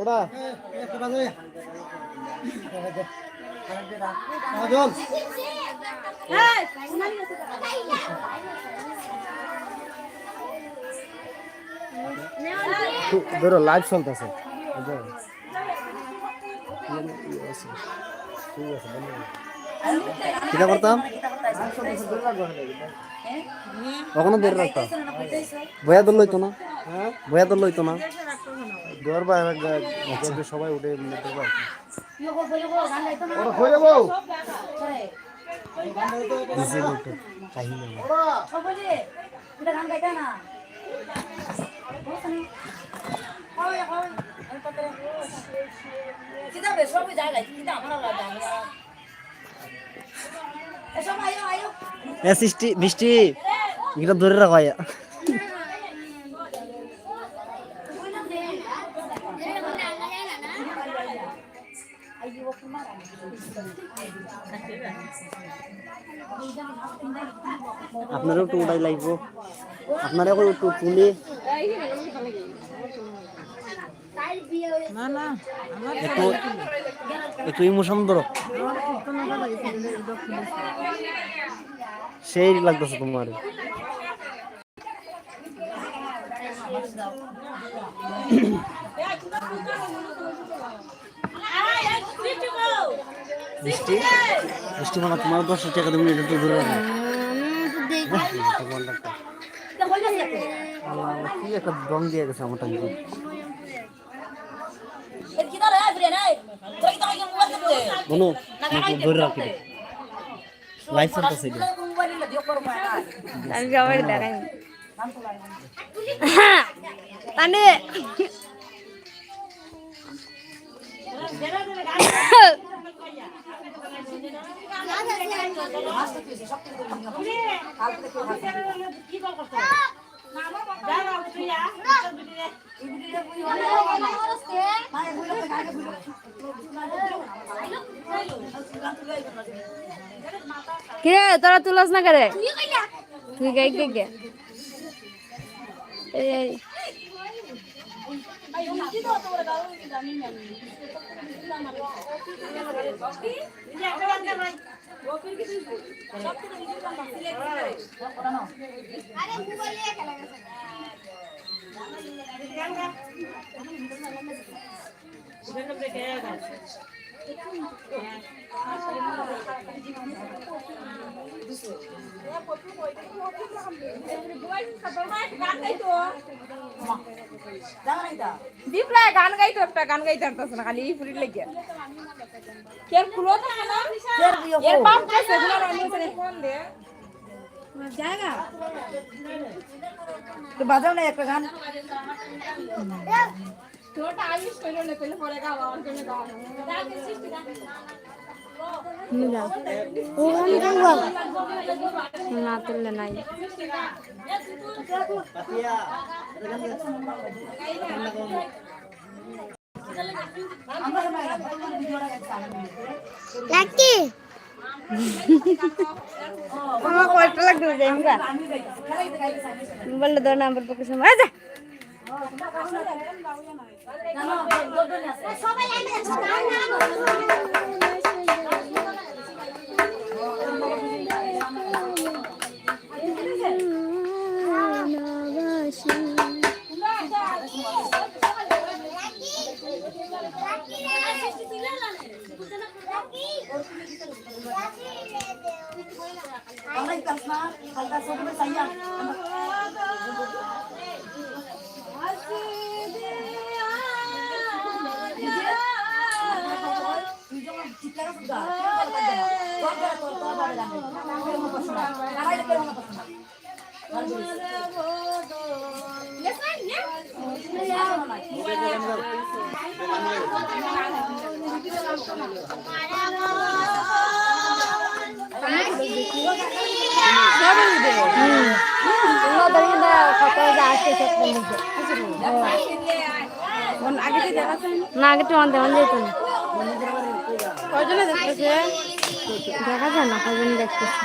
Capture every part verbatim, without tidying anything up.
ওটা। ধরো, live চলতেছে। ঠিক আছে, বন্ধ করো। কিতা করতাম? ওখানে ধরে রাখতাম। বয়া ধরলে হইতো না। হ্যাঁ? বয়া তো লইতো না। দরবার, আচ্ছা। সবাই উঠে এমনি দরবার। ওটা হয়ে যাবো। দিছে লোকটা, কাহিনী আমার। এ সৃষ্টি, বৃষ্টি, এটা ধরে রাখো আয়া। আপনারাও একটু উঠাই লাগবো, আপনারা এখন একটু তুলে। না, না, আমার একটু, একটু ইমোশন ধরো। সেই লাগতেছে তোমার। মিষ্টি, মিষ্টি মানে তোমার দশ টাকা দেবো, এটা তো ধরে রাখো। আল্লাহ, আল্লাহ, কি একটা রং দিয়ে গেছে আমার টাঙ্কি। বলো, আমাকে ধরে রাখি। লাইভ চলতেছে এটা। আমি সবাই দেখাই। তানে। কিরে, তোরা তুলস না কেরে? তুই গাই কে কে? এই, এই। বিপ্লব গান গাইতো, একটা গান গাইতে পারতাছে না, খালি এই ফুরির লাগিয়া। কে খুলো তো না? এর বাপ কাছে এগুলো রান্না করে ফোন দে। জায়গা। তো বাজাও না একটা গান। তোরটা আগে শুরু হলে, তাহলে পরে গাও, আমার জন্য গাও। তুমি যাও। ও গান গাও। না তুললে নাই। লাকি। আমার কষ্ট লাগবে যে আমরা। মোবাইলটা ধর না, আমার পক্ষে সময় আছে। হুম। কত যে আসে সব বন্ধুদের। না, আগে তো আমার দেওয়া যেত না। কয়জনে দেখতেছে? দেখা যায় না, কয়জন দেখতেছে।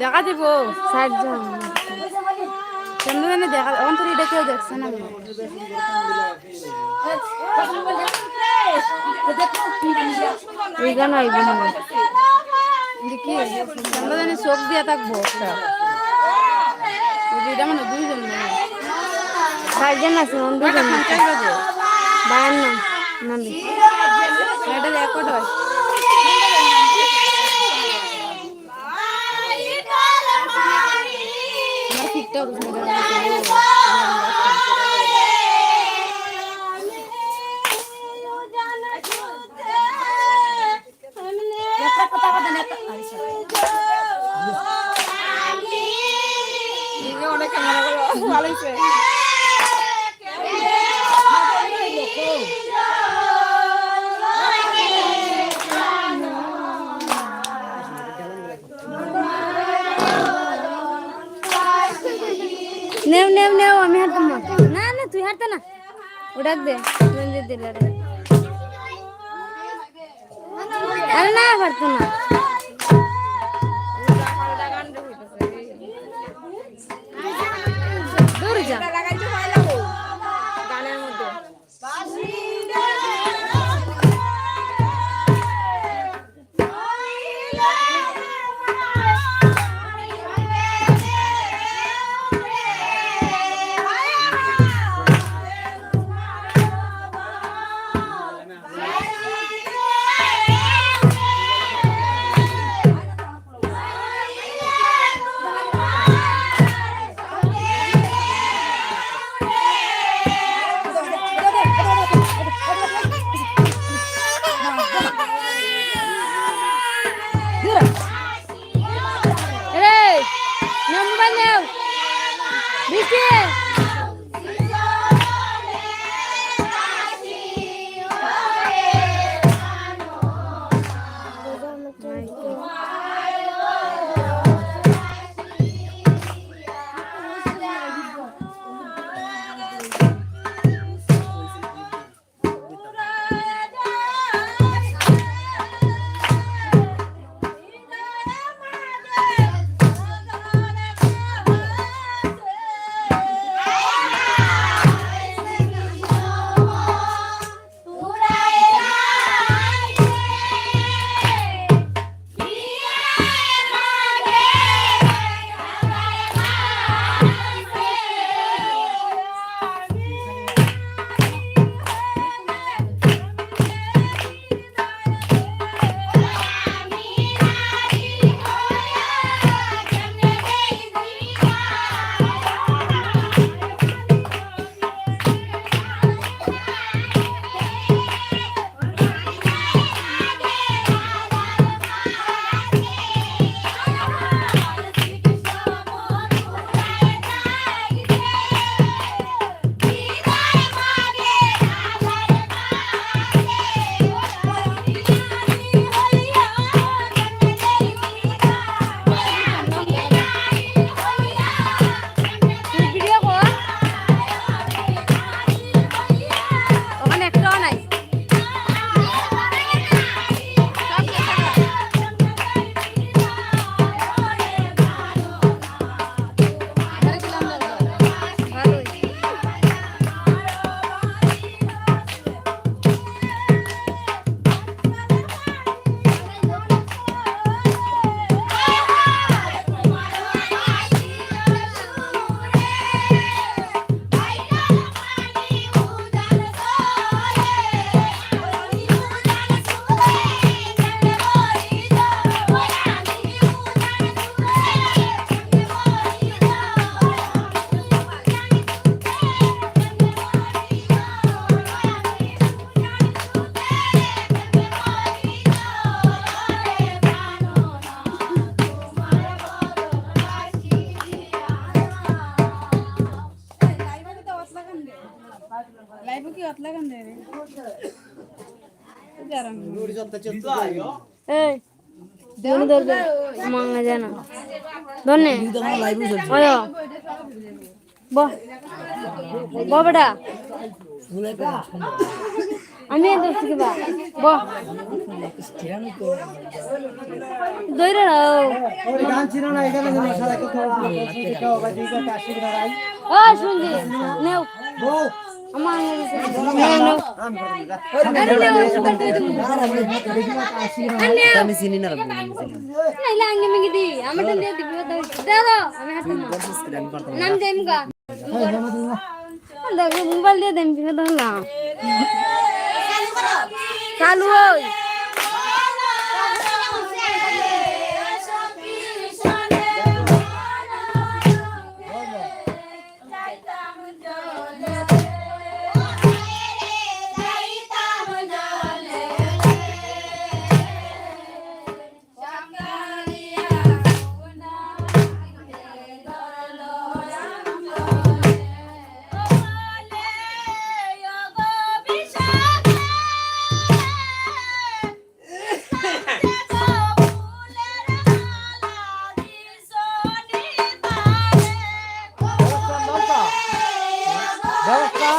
দেখা দিব। চারজন। কেন জানি দেখা, অন্তর এটা কেউ দেখছে না। এই গান আইব না। দেখি, আমরা জানি চোখ দিয়া থাকবো একটা। ওই যে এটা মানে দুইজন মনে হয়। চারজন আছে, অন দুইজন আছে। পঞ্চাশ বাজে। বায়ান্ন, নাবি। এটা রেকর্ড হয়। আমার ঠিকঠাক পারতো না। ওটা দে, রঞ্জিত দিলে রে। আরে না, পারতো না। দূর যা। গানের মধ্যে। এই, নাম্বার নেও। বৃষ্টি। ওখানে একটাও নাই। লাইভে কি অত লাগান দেয় রে? এই, মনে ধরবে। মাঙা যায় না। ধরনে। ওই, বহ। বহ বেটা। আমি আর ধরছি কিবা। বহ। ধরে রাখো। ওই গান ছিল না, এখানে যেন সারা কথা বলতে হবে, সেটা হবে, ঠিক আছে, আশি টাকা রাই। ও, শুনছি। নেও। বউ। আমার আঙুল দিছে। নেও, নেও। আরে নেও, ওষুধ আর দিয়ে দেবো। আরে নেও। আমি চিনি না, আমি চিনি না। নাইলে আঙ্গে মেঙ্গে দি, আমার তো দিয়ে দিবি, দাও, দাও, আমি হাঁটতাম না। নাম দেম গা। দেখো, মোবাইল দিয়ে দেম, বিপদ হলাম। চালু ওই। ব্যবস্থা।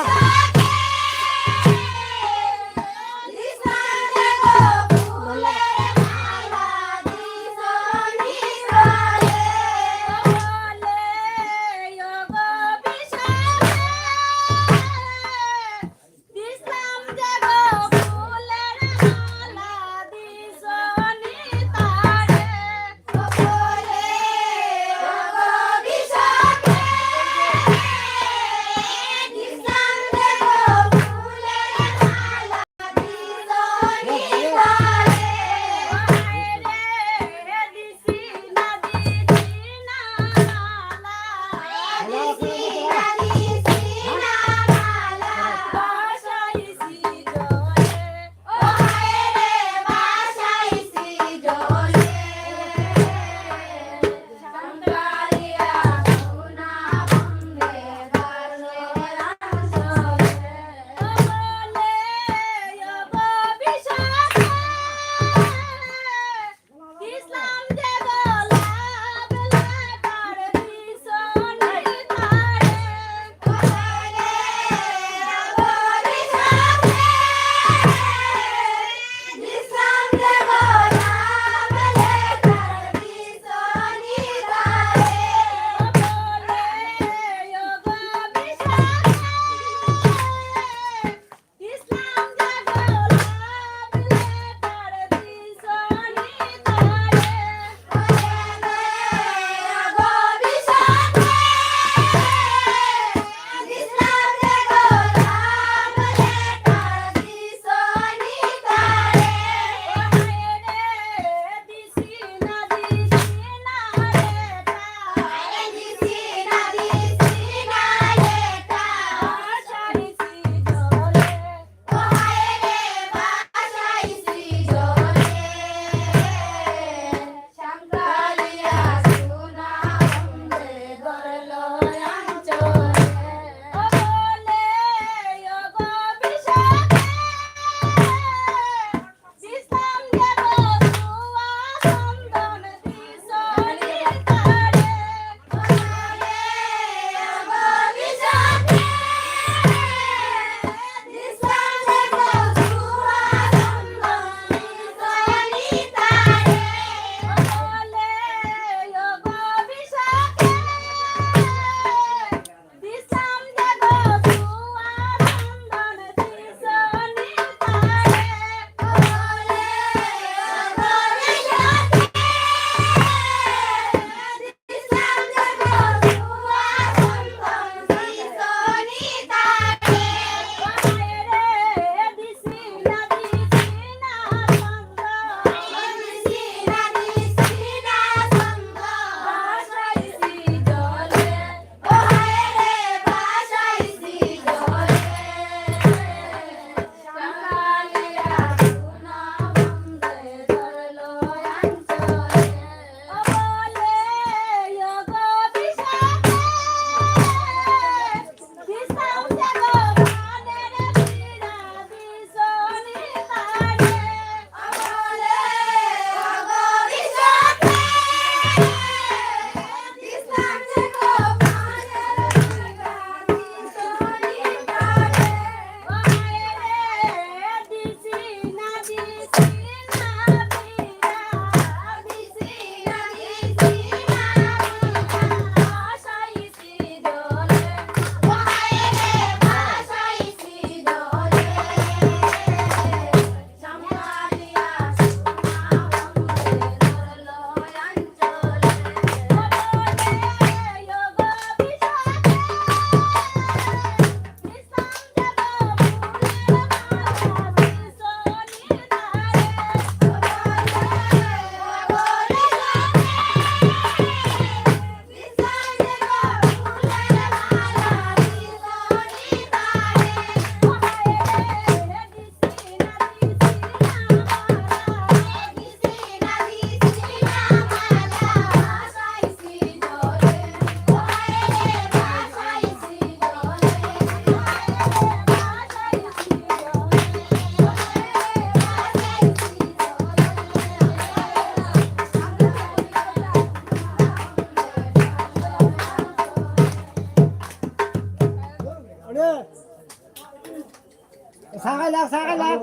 সাগাই লাগ, সাগাই লাগ।